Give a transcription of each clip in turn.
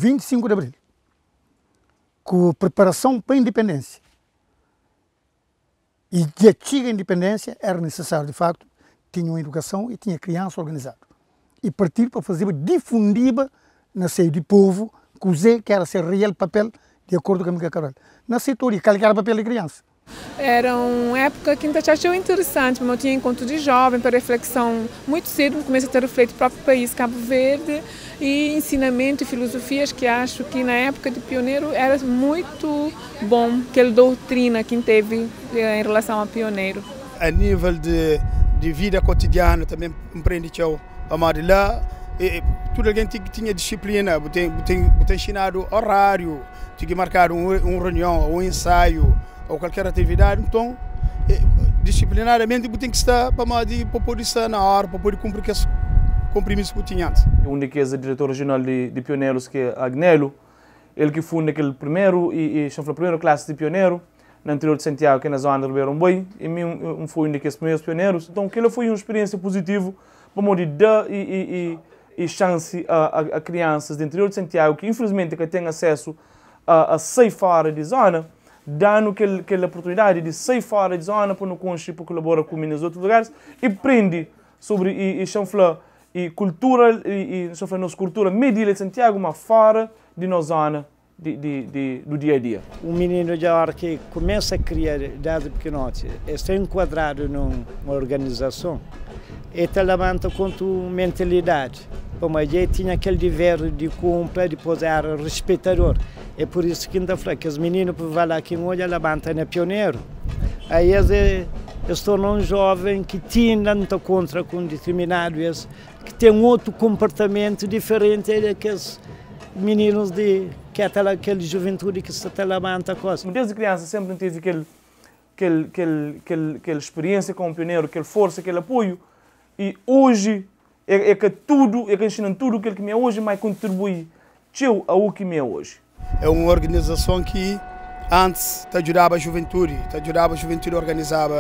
25 de Abril, ku preparason pa independência, e dja txiga independência, era necessário, de facto, tinha uma educação e tinha criança organizado. E partido pa fazeba, difundiba na seio di povo, kuze que era ser real papel, de acordo com Amílcar Cabral. Na setor, e qual que era papel de criança. Era uma época que ainda achei interessante, porque eu tinha encontro de jovem para reflexão muito cedo, comecei a ter refletido o próprio país, Cabo Verde, e ensinamento e filosofias que acho que na época de pioneiro era muito bom, aquela doutrina que teve em relação ao pioneiro. A nível de vida cotidiana também empreende tchau, a de lá, e, tudo alguém tinha disciplina, tem ensinado horário, tinha que marcar um reunião, um ensaio, ou qualquer atividade, então, disciplinadamente, tem que estar para poder estar na hora, para poder cumprir esse compromisso que tinha antes. Um que é o diretor regional de pioneiros, que é Agnello, ele que funda aquele primeiro, e chama a primeira classe de pioneiro, no interior de Santiago, que é na zona do Ribeirão Boi, e mim foi um daqueles primeiros pioneiros. Então, aquilo foi uma experiência positiva para poder dar e chance a crianças do interior de Santiago, que infelizmente que têm acesso a sair fora de zona, dando aquela oportunidade de sair fora de zona para não conhecer, para colaborar com meninos de outros lugares e aprender sobre e chanfla e cultura e chanfla nossa cultura meio de Santiago, mas fora de nossa zona do dia a dia. O menino de hora que começa a criar desde pequenote, está enquadrado numa organização, e te levanta com tua mentalidade. Como a gente tinha aquele dever de cumprir, depois era respeitador. É por isso que ainda fala que os meninos que vão lá aqui hoje levantam é pioneiro. Aí eles tornam um jovem que tinha não contra com determinados, que tem um outro comportamento diferente daqueles meninos de que é aquela juventude que se levanta coisa. Desde criança sempre tive aquela experiência com o pioneiro, aquela força, aquele apoio. E hoje é que tudo, é que ensinam tudo aquilo que me é hoje, mas contribui ao que me é hoje. É uma organização que antes te ajudava a juventude, te ajudava a juventude, organizava,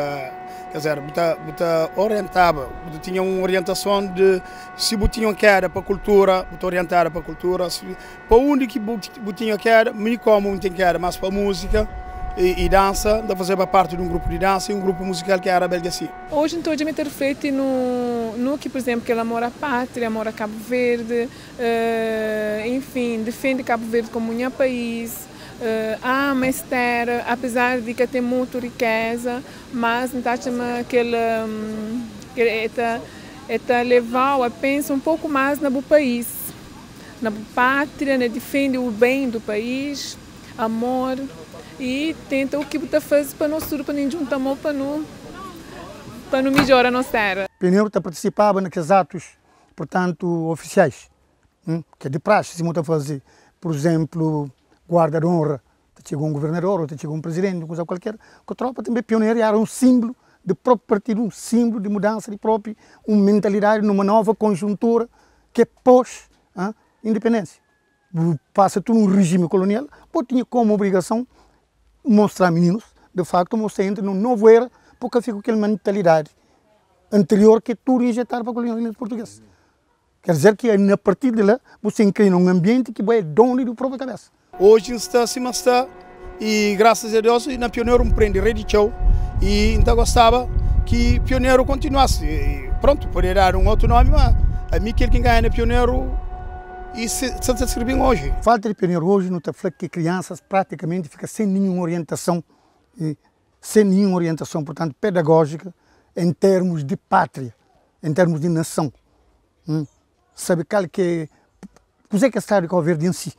quer dizer, te orientava, te tinha uma orientação de se você tinha queda para a cultura, te orientava para a cultura, se, para onde que você tinha queda, me como não tem queda, mas para a música e dança, de fazer parte de um grupo de dança e um grupo musical que era belga assim. Hoje então eu me ter feito no que, por exemplo, que ele amor à pátria, amor a Cabo Verde, enfim, defende Cabo Verde como um país, ama esta terra, apesar de que tem muita riqueza, mas não está aquele que levar a pensar um pouco mais no país, na pátria, né, defende o bem do país, amor. E tenta o que você faz para não surgir, para não juntar mão, para não melhorar a nossa terra. O pioneiro participava naqueles atos, portanto, oficiais, que é de praxe, se muita fazer, por exemplo, guarda de honra, chegou um governador, ou chegou um presidente, coisa qualquer, que a tropa também pioneira era um símbolo de próprio partido, um símbolo de mudança de próprio, uma mentalidade numa nova conjuntura que é pós-independência. Passa tudo um regime colonial, pô, tinha como obrigação mostrar meninos, de facto, você entra num novo era, porque fica com aquela mentalidade anterior que é tudo injetado para a colonialismo português. Quer dizer que, a partir de lá, você cria um ambiente que é dono da própria cabeça. Hoje está acima está, e graças a Deus, na Pioneiro me prende rede show, e então gostava que Pioneiro continuasse. E, pronto, poderia dar um outro nome, mas a mim que quem ganha na Pioneiro e se servim hoje. Falta de pioneiro hoje não está falando que crianças praticamente ficam sem nenhuma orientação, sem nenhuma orientação, portanto, pedagógica, em termos de pátria, em termos de nação. Sabe qual que é, é que está de Cabo Verde em si?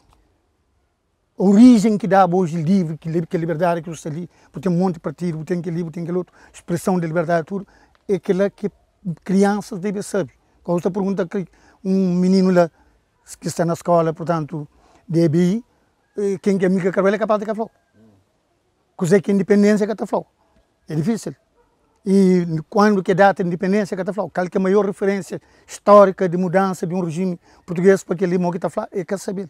A origem que dá hoje livre, que a liberdade que está ali, porque tem um monte de partido, tem aquele livro, tem aquele outro, expressão de liberdade, tudo, é aquela que crianças devem saber. Quando você pergunta que um menino lá que está na escola, portanto, de EBI, quem que é Amílcar Cabral é capaz de falar. Coisa que a independência que está falando. É difícil. E quando que é data de independência que está falando, qual que é a maior referência histórica de mudança de um regime português para aquele irmão que está falando, é quer saber.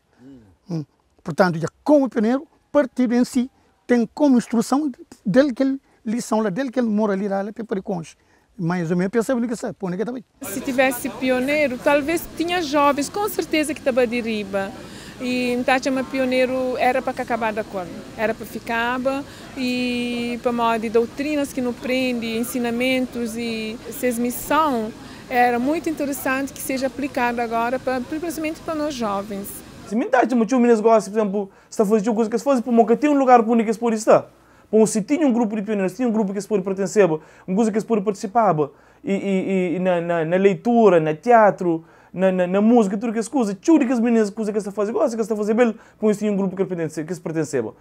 Portanto, já como pioneiro, o partido em si tem como instrução dele que lição lá dele que ele moralidade para cônjuge. Mais ou menos pensava que sabe, põe que também. Se tivesse pioneiro, talvez tinha jovens, com certeza que estava de riba. E N ta atxa ma pioneru era pa ka kabada ku el, era pa fikaba e pamodi doutrinas ki nu prende, ensinamentus e ses missão era muito interessante ki seja aplikadu agora pa principalmente pa nos jovens. Si mi ta atxa ma txeu minis gosta, por exemplo, sta faze txeu kuza ki es faze, pamodi ka ten un lugar pa undi ki es pode sta. Pamodi si tinha un grupu di pionerus, tinha un grupu ki es pode pertenseba, un kuza ki es pode partisipaba, i, i, i na, na, na leitura, na teatru, na, na, na múzika, tudu kes kuza, txeu di kes minis, kuza ki es ta faze gosi, ki es ta fazeba el, pamodi es tinha un grupu ki es pertenseba.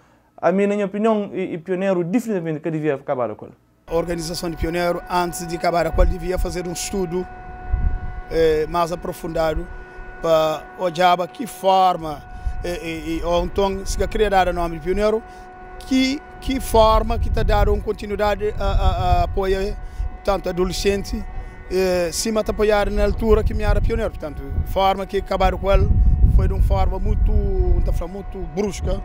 Ami, na nha opinion, i, i pioneru difinitivamenti ka divia kabadu ku el. Organizason di pioneru, antis di kabada ku el, divia fazedu un studu más aprofundadu pa odjaba ki forma, ô nton, si ka kria dadu nomi di pioneru, ki ki forma ki ta dadu un kontinuidadi a apoia tantu adolesenti sima ta apoiadu na altura ki mi era pioneru. Purtantu, forma ki kabadu ku el foi di un forma mutu, N ta fla, mutu bruska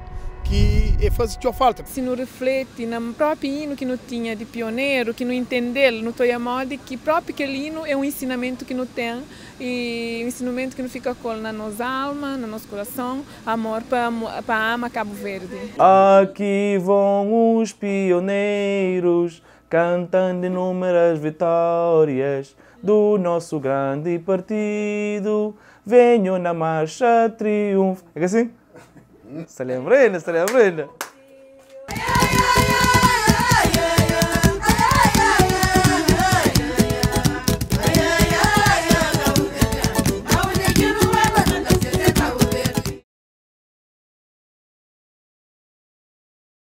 ki e faze txeu falta. Si nu rifleti na propi inu ki nu tinha di pioneru, ki nu intende-l, nu ta oia modi ki propi kel inu é un ensinamentu ki nu ten i un ensinamentu ki nu fika ku el na nos alma, na nos kurason, amor pa pa ama Kabu Verdi. Aqui vão os pioneiros cantando inúmeras vitórias do nosso grande partido Venham na marcha triunf. É que assim? Sta lembra ainda, sta lembra ainda.